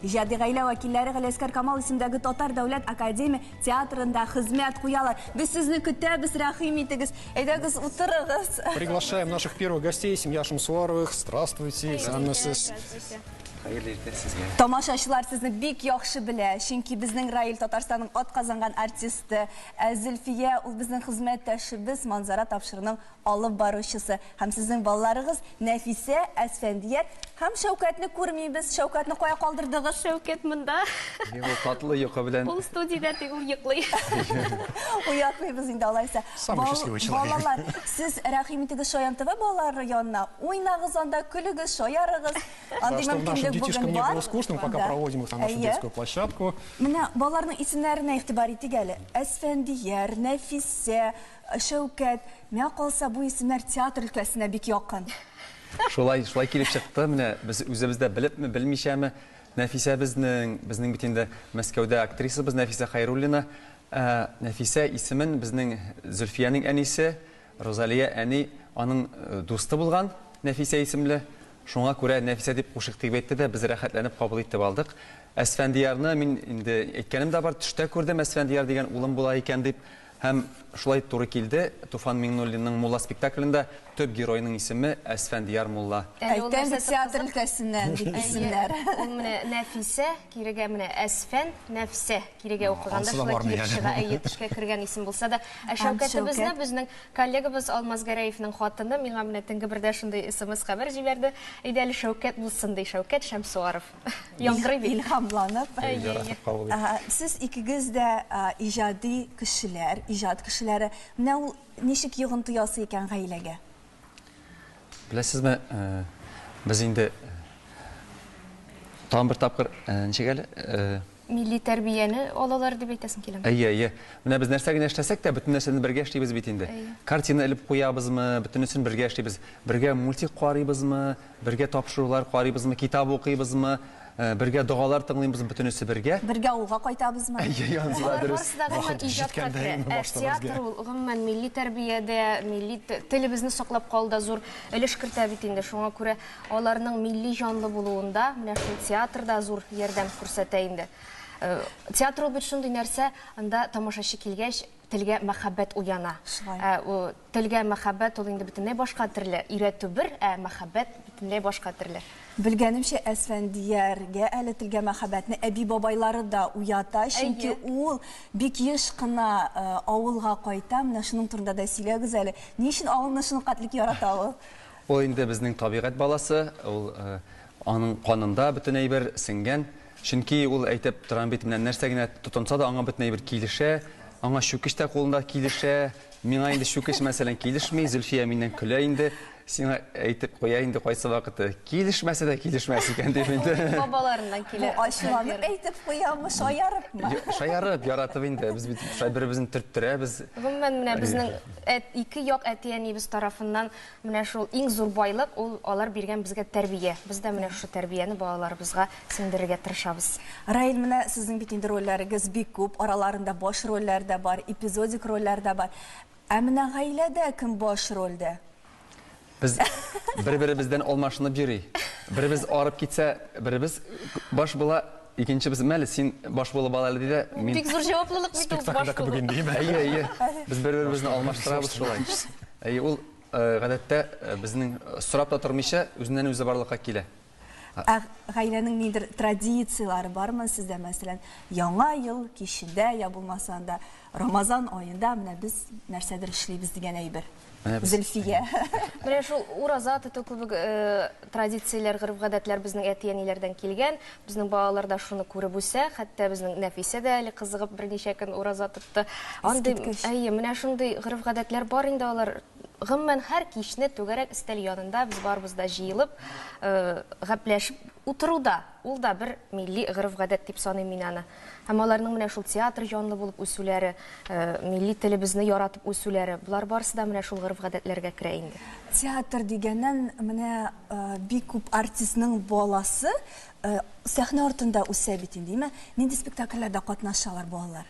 Иҗади гаилә вәкилләре Галиәсгар Камал исемендәге Татар дәүләт академия театрында хезмәт куялар. Без сезне көтәбез, рәхим итегез. Әйдәгез, утырыгыз. Приглашаем наших первых гостей, семья Шамсуаровых. Здравствуйте, исәнмесез. Хәерле иртә сезгә. Тамашачылар сезне бик яхшы белә, чөнки безнең Раил Татарстанның атказанган артисты, ә Зөлфия ул безнең хезмәттәшебез, Манзара тапшыруының алып баручысы. Һәм сезнең балаларыгыз Нәфисә, Әсфәндияр һәм Шәүкәтне күрмибез. Шәүкәтне кая калдырдыгыз? Шәүкәт монда. Ул татлы йокы белән. Ул студиядә, тик ул йоклый. Уятмыйбыз инде алайса. Самый счастливый человек. Балалар, сез рәхим итегез Шаян ТВ балалары янына. Уйнагыз анда, көлегез, шаярыгыз. Андый чтобы нашим мөмкинлек детишкам бүген не бар. было скучно, мы пока Да. проводим их на нашу Әйе. детскую площадку. Менә балаларның исемнәренә игътибар итик әле. Әсфәндияр, Нәфисә, Шәүкәт. Миңа калса, бу исемнәр театр өлкәсенә бик якын. Шулай, шулай килеп чыкты. Менә без үзебез дә белепме, белмичәме, Нәфисә безнең, безнең бит инде Мәскәүдә актрисабыз Нәфисә Хәйруллина. Ә, Нәфисә исемен безнең Зөлфиянең әнисе Розалия әни аның дусты булган, Нәфисә исемле. Шуңа күрә Нәфисә дип кушыйк дип әйтте дә, без рәхәтләнеп кабул итеп алдык. Әсфәндиярны мин инде әйткәнем дә бар, төштә күрдем Әсфәндияр дигән улым була икән дип. Һәм шулай туры килде, Туфан Миңнуллинның Мулла спектаклендә төп геройның исеме Әсфәндияр мулла. Әле ул Әйтәм бит, нәрсәсе театр кызык. өлкәсеннән дип Әйе, исемнәр. ул менә Нәфисә, кирегә менә Әсфән, Нәфсә, кирегә укыганда Ансы да шулай бармы килеп әле? чыга, әйе, төшкә кергән исем булса да. Ә Һәм Шәүкәтебезне Шәүкәт. безнең коллегабыз Алмаз Гәрәевнең хатыны миңа менә төнге бердә шундый смс хәбәр җибәрде. Әйдә әле Шәүкәт булсын, ди, Шәүкәт Шәмсуаров. Яңгырый бит. Илһамланып. Әйе, әйе. Кабул ит. Сез икегез дә иҗади кешеләр, иҗат кешеләре. Менә ул ничек йогынты ясый икән гаиләгә? Беләсезме, без инде тагын бер тапкыр, ничек әле? Милли тәрбияне алалар дип әйтәсең киләме? Әйе, әйе. Менә без нәрсә генә эшләсәк тә, бөтен нәрсәне бергә эшлибез бит инде. Картина элеп куябызмы, бөтенесен бергә эшлибез. Бергә мультик карыйбызмы, Бергә тапшырулар карыйбызмы, китап укыйбызмы, бергә догалар тыңлыйбызмы, бөтенесе бергә. Бергә авылга кайтабызмы? Әйе, янысы да Алар дөрес. барысы да гомумән Вакыт иҗатка җиткәндә керә. инде Ә башта театр безгә. ул гомумән милли тәрбиядә, милли телебезне саклап калуда зур өлеш кертә бит инде. Шуңа күрә аларның милли җанлы булуында менә шул театр да зур ярдәм күрсәтә инде. Театр ул бит шундый нәрсә, анда тамашачы килгәч, телгә мәхәббәт уяна. Шулай. Ә, телгә мәхәббәт ул инде бөтенләй башка төрле. Өйрәтү бер, ә мәхәббәт бөтенләй башка төрле. Белгәнемчә, Әсфәндияргә әле телгә мәхәббәтне әби-бабайлары да уята, чөнки ул бик еш кына авылга кайта. Менә шуның турында да сөйләгез әле. Ни өчен авылны шулкадәрлек ярата ул? Ул инде безнең табигать баласы, ул аның канында бөтен әйбер сеңгән. Чөнки ул әйтеп торам бит, менә нәрсә генә тотынса да, аңа бөтен әйбер килешә. Аңа чүкеч тә кулында килешә. Миңа инде чүкеч, мәсәлән, килешми. Зөлфия миннән көлә инде. Сиңа әйтеп куя инде кайсы вакыты. Килешмәсә дә килешмәс икән дип инде. Бабаларыннан килә. Бу ачуланып әйтеп куямы, шаярыпмы? Шаярып, яратып инде. Без бит шулай бер-беребезне төрттерәбез. Гомумән, менә безнең ике як әти-әниебез тарафыннан Менә шул иң зур байлык, ул алар биргән безгә тәрбия. Без дә менә шушы тәрбияне балаларыбызга сеңдерергә тырышабыз. Раил, менә сезнең бит инде рольләрегез бик күп, араларында баш рольләр дә бар, эпизодик рольләр дә бар. Ә менә гаиләдә кем баш рольдә? Без бер-беребездән алмашынып йөри. Беребез арып китсә, беребез баш була, икенчебез, мәле, син баш булып ал әле, ди дә, мин. Бик зур җаваплылык бит ул, баш Спектакльдә кебек булу. инде, әйеме? Әйе, әйе. Без бер-беребезне алмаштырабыз шулай. Әйе, ул гадәттә безнең сорап та тормыйча, үзеннән-үзе барлыкка килә. Ә гаиләнең ниндидер традицияләре бармы сездә, мәсәлән, Яңа ел кичендә, я булмаса анда Рамазан аенда менә без нәрсәдер эшлибез дигән әйбер? Зөлфия. Менә шул ураза тоту кебек традицияләр, гореф-гадәтләр безнең әти-әниләрдән килгән. Безнең балалар да шуны күреп үсә. Хәтта безнең Нәфисә дә әле кызыгып берничә көн ураза тотты. Андый, әйе, менә шундый гореф-гадәтләр бар инде алар. Гомумән, һәр кичне түгәрәк өстәл янында без барыбыз да җыелып, гәпләшеп утыру да, ул да бер милли гореф-гадәт дип саныйм мин аны. Һәм аларның менә шул театр җанлы булып үсүләре, милли телебезне яратып үсүләре, болар барысы да менә шул гореф-гадәтләргә керә инде. Театр дигәннән, менә бик күп артистның баласы сәхнә артында үсә бит инде, әйме? Нинди спектакльләрдә катнашалар балалар?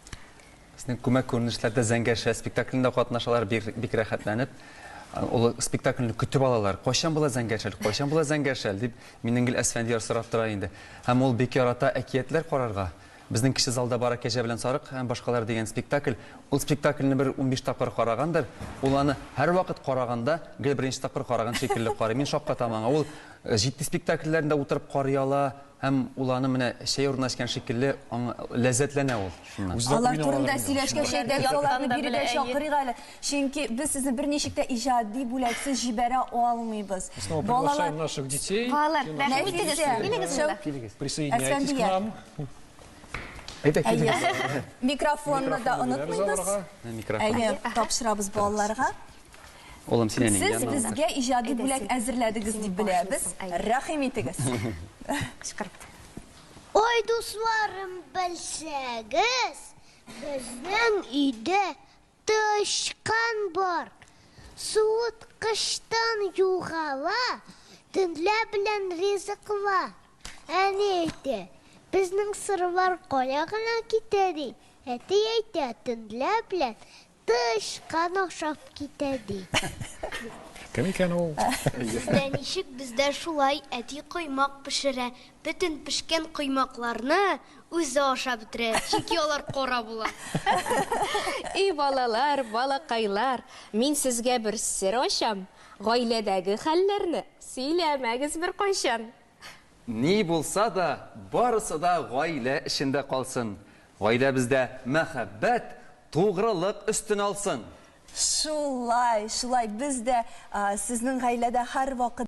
Безнең күмәк күренешләрдә Зәңгәр шәл спектаклендә катнашалар, бик, бик рәхәтләнеп. Ул спектакльне көтеп алалар. Кайчан була Зәңгәр шәл, кайчан була Зәңгәр шәл дип, миннән гел Әсфәндияр сорап тора инде. Һәм ул бик ярата әкиятләр карарга. Безнең кече залда бара Кәҗә белән сарык һәм башкалар дигән спектакль. Ул спектакльне бер 15 тапкыр карагандыр. Ул аны һәрвакыт караганда гел беренче тапкыр караган шикелле карый. Мин шаккатам аңа. Ул җитди спектакльләрне дә утырып карый ала һәм ул аны менә чәй урынына эчкән шикелле аңа ләззәтләнә ул шуннан. Үзе дә Алар уйный турында аладыр инде. сөйләшкәч, әйдәгез аларны бирегә чакырыйк әле. Чөнки без сезне берничек тә иҗади бүләксез җибәрә алмыйбыз. Мы снова приглашаем наших детей. Балалар, Все наши рәхим итегез, Нәфисә, килегез монда. Килегез. Присоединяйтесь к Әсфәндияр. нам. Әйдә, килегез. Микрофонны да Микрофон бирәбез онытмыйбыз. аларга. Менә микрофон. Әйе, тапшырабыз балаларга. Улым, син әниең Сез янына утыр. безгә иҗади Әйдә, бүләк син. әзерләдегез Син дип беләбез. башлыйсың, әйдә. Рәхим итегез. Кычкырып. Ой, дусларым, белсәгез, безнең өйдә тычкан бар. Суыткычтан югала, төнлә белән ризыкла. Әни әйтә, безнең сырлар кая гына китә ди. Әти әйтә, төнлә белән тычкан ашап китә ди. Кем икән ул? Сездә ничек, бездә шулай, әти коймак пешерә. Бөтен пешкән коймакларны үзе ашап бетерә, чөнки алар кара була. И балалар, балакайлар, мин сезгә бер сер ачам. Гаиләдәге хәлләрне сөйләмәгез беркайчан. Ни булса да, барысы да гаилә эчендә калсын. Гаиләбездә мәхәббәт, тугрылык өстен алсын. Шулай, шулай. Без дә сезнең гаиләдә һәрвакыт.